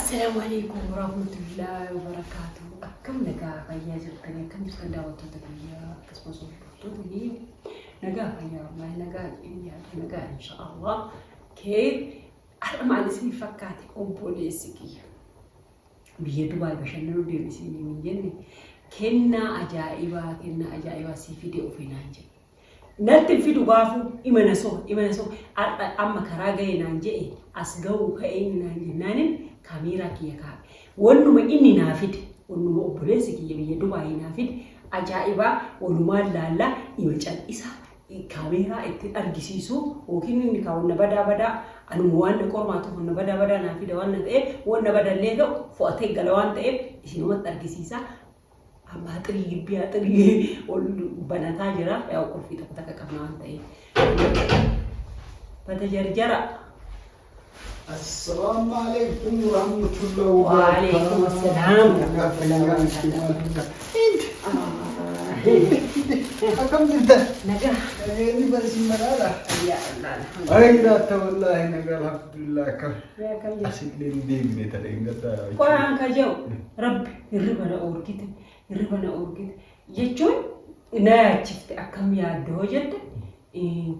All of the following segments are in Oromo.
Assalaamu alaikum warahmatullahi wabarakatuh. Akkam nagaa fayyaa jirtanii, akkam jirtan daawwattoota biyyaa, akkasumas hordoftoota biyya? Nagaa fayyaa, wallahi nagaa yaadu, nagaa inshaallah. Kee har'a maal isin fakkaate? Obboleessi kiyya biyya Dubaay bashannanuu deeme isin hin jenne? Kennaa ajaa'ibaa, kennaa ajaa'ibaa sii fide ofi naan jedhe. Natti hin fidu gaafuu imana soba, imana soba. Har'a amma karaa ga'e naan je'e, as ga'uu ka'e inni naan jennaanin kaameeraa kiyya kaa'e. Wannuma inni naa fide, wannuma obboleessi kiyya biyya Dubaayii naa fide ajaa'ibaa walumaan laallaa. Ima cal'isaa kaameeraa ittiin argisiisu yookiin inni kaa wanna badaa badaa anuma waan na qormaatuuf wanna badaa badaa naa fida waan na ta'eef, wanna badallee ta'u fo'atee gala waan ta'eef isinumatti argisiisa. Amma haxirii gibbii haxirii ol banataa jira. Yaa qulfii tokko takka qabna waan ta'eef. Bata jarjara. Assalaamu alaikum warahmatullahi Waalaikum assalaam warahmatullahi wabarakatuh. Akkam jirta? Nagaa. Nageenyi barsiin badhaadha. Yaa Allah, alhamdulillah. Ay jiraata wallaahi, nagaa alhamdulillah, akkam. Yaa kam jirta? Asillee hin deemne ta'e hin gaddaa. Qoraan ka jedhu rabbi hirriba na oorgite, hirriba na oorgite jechuun na yaachifte. Akkam yaadde hoo jette,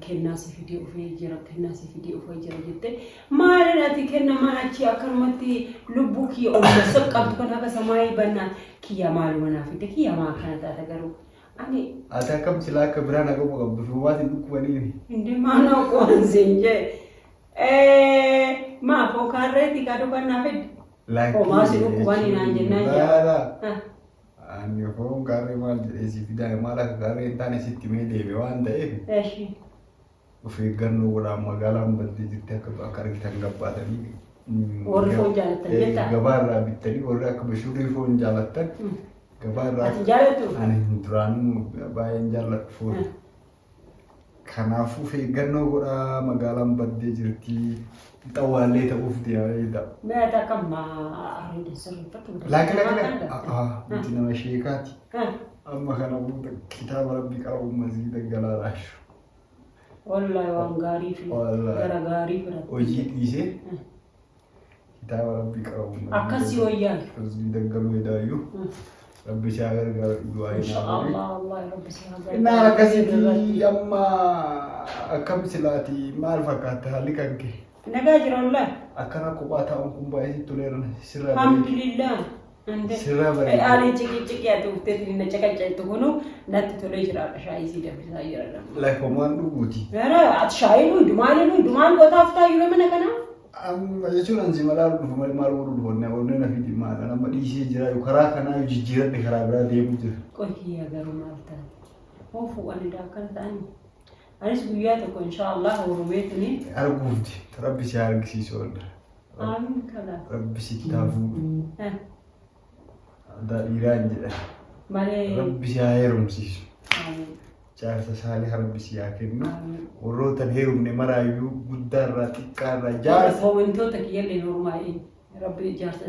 kennaa si fidee dhufee jira, kennaa si fidee dhufee jira jette. Maalin ati kenna maan achi akkanumatti lubbuu kiyya ol saqqabdu kan haga samaayii bannaan kiyya maaluma naa fidde? Kiyya maa akkana taata garuu ani? Ati akkam silaa akka biraa na qabu qabdu fi waan hin dhukkubanii. Hindi maanoo qoonsiin jee maa fookaarreetii kaa dukannaa fidde. Homaa si dhukkubanii naan jennaan jaa. Ani foon gaarree maal jedhee si fidaa? Maal akka gaarree hin taane sitti mee deeme waan ta'eef of eeggannoo godhaa, magaalaan baddee jirti, akka akka argitan gabbaatanii. Warri foon jaalattan jettaa? Gabaa irraa bittanii, warri akka bashuurrii foon jaalattan gabaa irraa. Ati jaalattu? Ani duraanuu baay'een jaalladhu foon. Kanaafuu of eeggannoo godhaa, magaalaan baddee jirti. Xawwaallee ta'uuf deemaa. Mee ati akkam areeda sirreeffatu? Laaki laaki laaki. Nuti nama sheekaati. Amma kana booda kitaaba rabbii qabu masgiida galaa laashu. Wallahi waan gaarii fi Wallahi. gara gaarii biratti. Hojii dhiisee kitaaba rabbii qabu. Akkasii wayyaa. Masgiida galuu hedaayyuu. Rabbi si haa gargaaru, du'aa hin Insha Allah, wallahi rabbi si haa gargaaru. Innaan akkasiiti. Amma akkam silaati, maal fakkaata haalli kan kee? Nagaa jira wallahi. Akkana kophaa taa'uun kun baay'ee sitti toleera, sirraa bareeda. Alhamdulillah. Ande. Sirraa bareeda. Ani ciqi ciqi ati uftee na caqacaqtu kunu natti tolee jira, shaayii sii danfisaa jira. Lakkomaan dhuguuti. Gara ati shaayii dhuydu, maali dhuydu, maal gootaaf taayyuu mana kanaa? Amma jechuun ansi malaa dhufu malee maal godhu dhufu onnee onnee na fidi maal amma dhiisee jira karaa kanaa yoo jijjiiradhe karaa biraa deemu jira. Qoy kiyya garuu maal taate? Hoo fuudhanii akkana ta'anii? Anis guyyaa tokko insha Allah horumeetini. Arguufti rabbi si haa argisiisu wallah. Aamin kala. Rabbi si haa fuudhu. Addaa dhiiraa hin jedhan. Malee. Rabbi si haa heerumsiisu. Aamin. Jaarsa saalih rabbi si haa kennu. Aamin. Warroota hin heerumne maraayyuu guddaarraa xiqqaarraa jaarsa. Komentoota kiyyallee normaa'ee rabbi jaarsa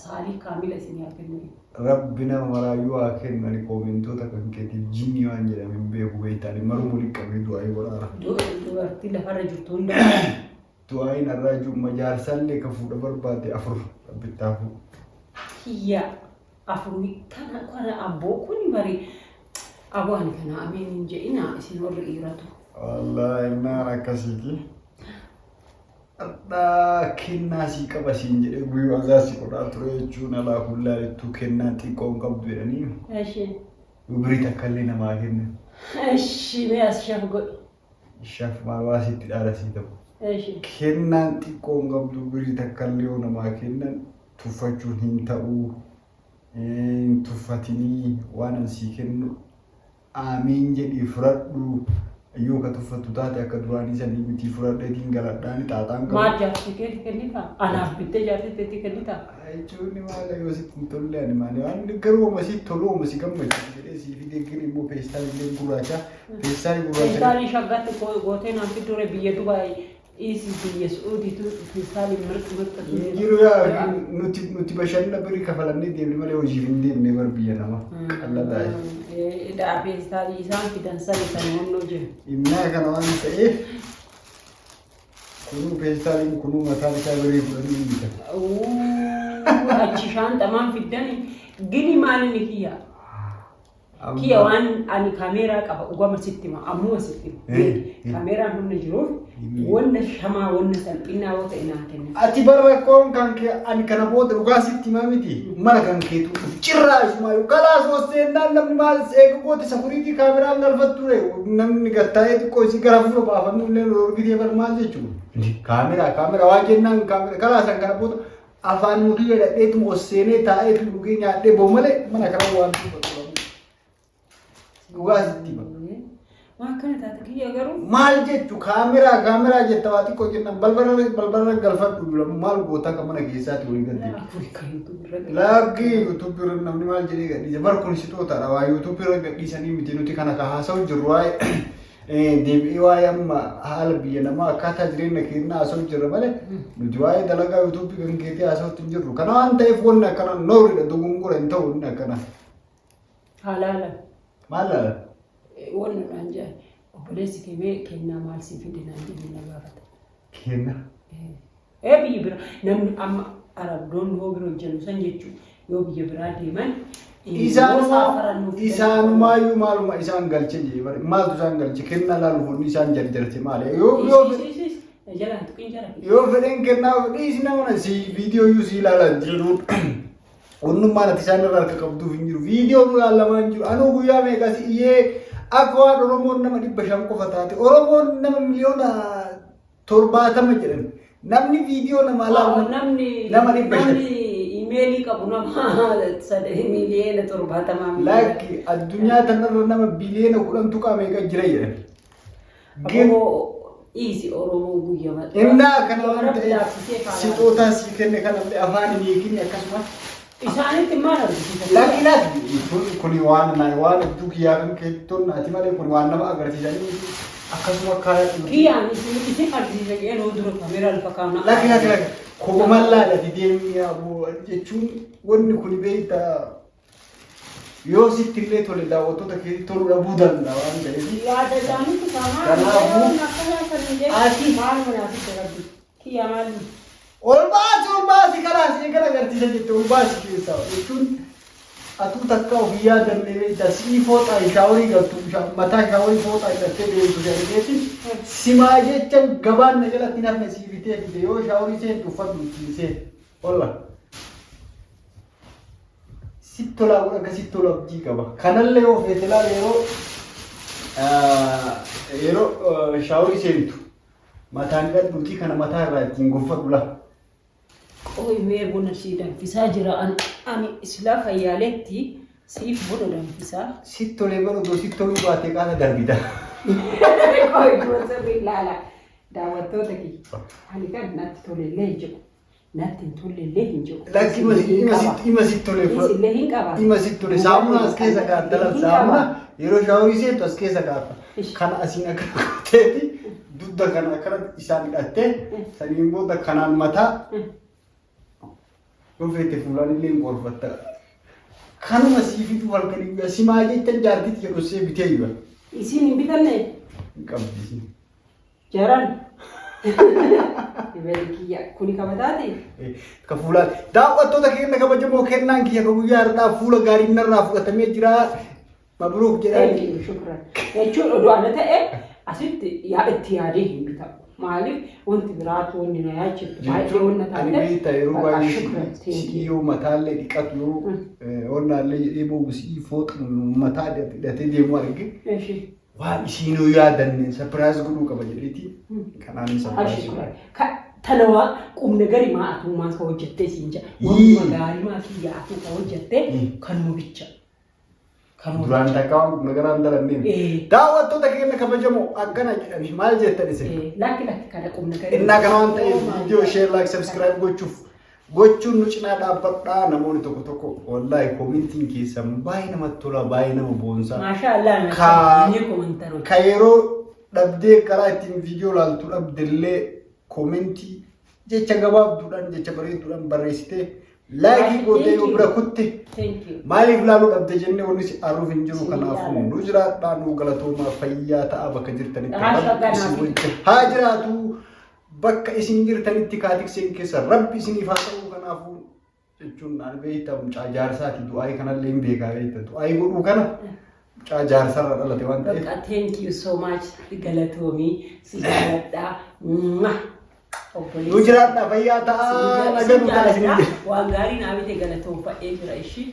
saalii kaamila isin haa kennu. Rabbi nama maraayyuu haa kennu. Ani koomentoota kan keetiif jinnii waan jedhame hin beeku, beektaan maruma walitti qabee du'aa'ii godhaara. Dubartii lafarra jirtu hunda. Du'aa'iin har'aa jumma jaarsallee ka fuudha barbaade afur rabbi itti haa fuudhu. Kiyya afurii kana kana abboo kuni bari aboo ani kana ameen hin je'ina isin warri dhiiratu. Wallaahi naan akkasiiti. Har'aa kennaa sii qaba siin jedhee guyyuu azaa si godhaa ture jechuun alaa kullaa jettuu kennaan xiqqoo hin qabdu jedhanii Eshi. birii takka illee namaa kennan. Eshi, mee as shaf godhi. Shaf maal waa sitti dhaala sii ta'u. Eshi. Kennaan xiqqoo hin qabdu, birii takka illee yoo namaa kennan tuffachuun hin ta'u. Hin tuffatinii, waan an sii kennu aamiin jedhii fudhadhu, yoo ka tuffattu taate akka duraanii sanii miti, fudhadheetiin galadhaani xaaxaan qabu. Maal jaartii keetti kennitaa? Anaaf bittee jaartii teetti kennitaa? Jechuun maal yoo sitti hin tolle, ani maali waan garuu oma sitti tolu, oma si gammachiisu jedhee sii fidee, gin immoo peestaan illee gurraacha, peestaanii gurraacha. Feestaalii shaggatti gootee naan fiddure biyya Dubaay dhiisi, biyya Su'uudiitu feestaalii mirxi mirxi. Hin jiru yaa, nuti bashannana birii kafalannee deemne malee hojiif hin deemne bar, biyya nama qalladaa. Daa feestaalii isaan fidan sani kan honnoo jiru. Innaa kana waan ta'eef kunuu peestaaliin kunuu mataan isaa birii 10 hin bitan. Achi shaanxamaan fiddani gini maal inni kiyya? Kiyya waan ani kaameeraa qaba dhugama sitti hima ammuma sitti hima. Kaameeraan humna jiruuf wanna shamaa wanna salphinnaa yoo ta'e naan kenna. Ati bara rakkoon kan kee ani kana booda dhugaa sitti himaa miti mana kan keetu cirraa isumaa yoo kalaas hosteennaan namni maal eega goote safuriitii kaameraan galfattu ture namni gattaa'ee xiqqoo isii gara fuula baafannu illee nu dhorgitee bar maal jechuudha. Kaameraa kaameraa waan jennaan kaameraa kalaasan kana booda Afaan nuti jedhadheetuma ol seenee taa'eetu dhugee nyaadhee bahu malee mana kana waan dubbatu qabu. Dhugaa sitti hima. Waan kana taate kiyya garuu. Maal jechu kaameraa kaameraa jetta waa xiqqoo jennaan balbala balbala galfadhu dura maal goota akka mana keessaati walii gaddi. Lakki yuutuubii irra namni maal jedhee gadhiise bar kun sixootaadha waa yuutuubii irra gadhiisanii miti nuti kana ka haasa'u jirru waa'ee Deebi'ee waa'ee amma haala biyya namaa akkaataa jireenya keenyaa haasa'u jirra malee nuti waa'ee dalagaa yuutuubii kan keetii haasa'utti hin jirru. Kana waan ta'eef wanni akkana nooriidha dogongora hin ta'u inni akkana. Halaala. Maal laala? Wanni naan jedhan obboleessi kee mee kennaa maal sii fide naan jedhee na gaafata. Kenna. Ee biyya bira namni amma arabdoonni hoo bira hojjennu san jechuun yoo biyya biraa deeman Isaanumaayyuu maaluma isaan galche jee bare maaltu isaan galche kennaa laaluuf wanni isaan jarjarte maali yoo yoo Jalaan tuqin jara. Yoo fedhan kennaa dhiisi nama si viidiyoo iyyuu si ilaalaa jiru wannummaan ati isaan irraa harka qabduuf hin jiru viidiyoo nu ilaalamaa hin jiru anuu guyyaa meeqa si iyyee akka waan Oromoon nama 500 qofa taate Oromoon nama miliyoona 70 jedhan. Namni viidiyoo namaa laalu Namni nama 500. Namni imeelii qabu nama 3 miliyoona 70. Lakki addunyaa tanarra nama biliyoona 10 tuqaa meeqa jira jedhan. Gin Oromoo dhiisi Oromoo guyyaa innaa kana waan Rabbi ta'eef laaffisee faaya. sixootaa sii kenne kanallee afaan hin hiikin akkasumas Isaanitti maal argisiisa? Lakki lakki kun kuni waan na waan hedduu kiyyaa kan keettoon naati malee kun waan nama agarsiisanii miti akkasuma kaaya. Kiyyaan isin argisiisa jedhee nuu dura kameeraa lafa kaa'na. Lakki lakki lakki kobuman laalati deemni aboo jechuun wanni kun beektaa yoo sitti illee tole daawwattoota keetti toluu dhabuu danda'a waan ta'eef. Yaada isaaniitti kaa'aa. Kanaafuu Akkanaa kan hin jedhu. ati Maal manaaf itti rabbi? Kiyya maali? Ol baasi ol baasi kalaas eegala agarsiisa jette ol baasi keessaa jechuun atuu takka ofii yaadanne beekta si'ii fooxaa shaaworii galtu mataa shaaworii fooxaa hidhattee deemtu si argeeti simaa jecha gabaan na jalatti hin hafne sii bitee fide yoo shaaworii seentu uffadhu ittiin seen olla sitti tolaa kun akka sitti tolu abdii qaba kanallee yoo feete laal yeroo yeroo shaaworii seentu mataan hidhadhuutii kana mataa irraa ittiin gonfadhu laa. Qoy mee buna sii danfisaa jira ani islaa fayyaaletti siif buna danfisaa. Sitti tolee bara odoo sitti toluu baatee qaala darbita. Qoy dura sirrii ilaala daawwattoota kiyya. Ani kan natti tolellee hin jiru. Natti hin tolellee hin jiru. Lakki ima sitti tolee fudhadhu. Isillee hin qaba. Ima sitti tole saamunaa as keessa kaa'atta laal saamunaa yeroo shaaworii seentu as keessa kaa'atta. Kana asiin akka gooteeti dugda kana akkana isaan hidhattee saniin booda kanaan mataa yoo feete fuulaan illee hin qorfatta. Kanuma sii fiduu halkanii guyyaa simaa jechan jaartitti jedhu see bitee jira. Isiin hin bitanne Hin qabdi isiin. Jaran. Ibali kiyya kuni kabataati. Ka fuulaa daawwattoota keenya kabajamoo kennaan kiyya ka guyyaa har'aa fuula gaariin narraa fudhatamee jira. Mabruuk Thank jedhanii. you, shukran. Jechuun oduu ana ta'e asitti yaa itti yaadee hin bitamu. Maaliif wanti biraatu wanni na yaachiftu baay'ee Jechuun wanna ani taate beektaa yeroo bakka baay'ee shukran thank you. si'ii yoo mataallee dhiqatu yoo onnaallee jedhee boobu si'ii fooxa mataa hidhatee deemu arge Eshi. waan isiinuu yaadanne sapiraayis godhuu qaba jedheeti kanaan sapiraayis Shukran. Ka tanawaa qubna gari maa atuu maa ka hojjettee siin jedha. Yii. Waanuma gaarii maa kiyya atuu ka hojjettee kanuma bicha. Kanuma Duraan bicha. takka waan qubna garaan dalannee. Daawwattoota keenya kabajamoo akkana jedhani maal jettan isin? Lakki lakki kana qubna gari. Innaa kana waan ta'eef viidiyoo share like subscribe gochuuf gochuun nu cinaa dhaabbadhaa namoonni tokko tokko wallaahi koomentiin keessan baay'ee namatti tola baay'ee nama boonsa. Maashaa Allah Ka ni komantaroo. ka yeroo dhabdee karaa ittiin viidiyoo laaltu dhabdellee koomentii jecha gabaabduudhaan jecha bareedduudhaan barreessitee laayikii gootee yoo bira kutte Thank you. maaliif laaluu dhabde jennee wanni si aaruuf hin jiru Si kanaafuu jaalladha. nu jiraadhaa nu galatoomaa fayyaa ta'a bakka jirtanitti Haa Rabbi isin shaganaa. wajjin haa jiraatu bakka isin jirtanitti kaatikseen keessa Rabbi isiniif haa ta'u kanaafuu Jechuun ani beekta mucaa jaarsaati du'aayii kanallee hin beekaa beekta du'aayii godhuu kana mucaa jaarsarra dhalate waan ta'eef. Bakka thank you so much, galatoomii, si jaaladha. Mwah! Obboleessa. Nu jiraadha, fayyaa ta'aa, nagaa nu ta'a isin. Waan gaarii naa bite, galatoonfadhee jira ishii.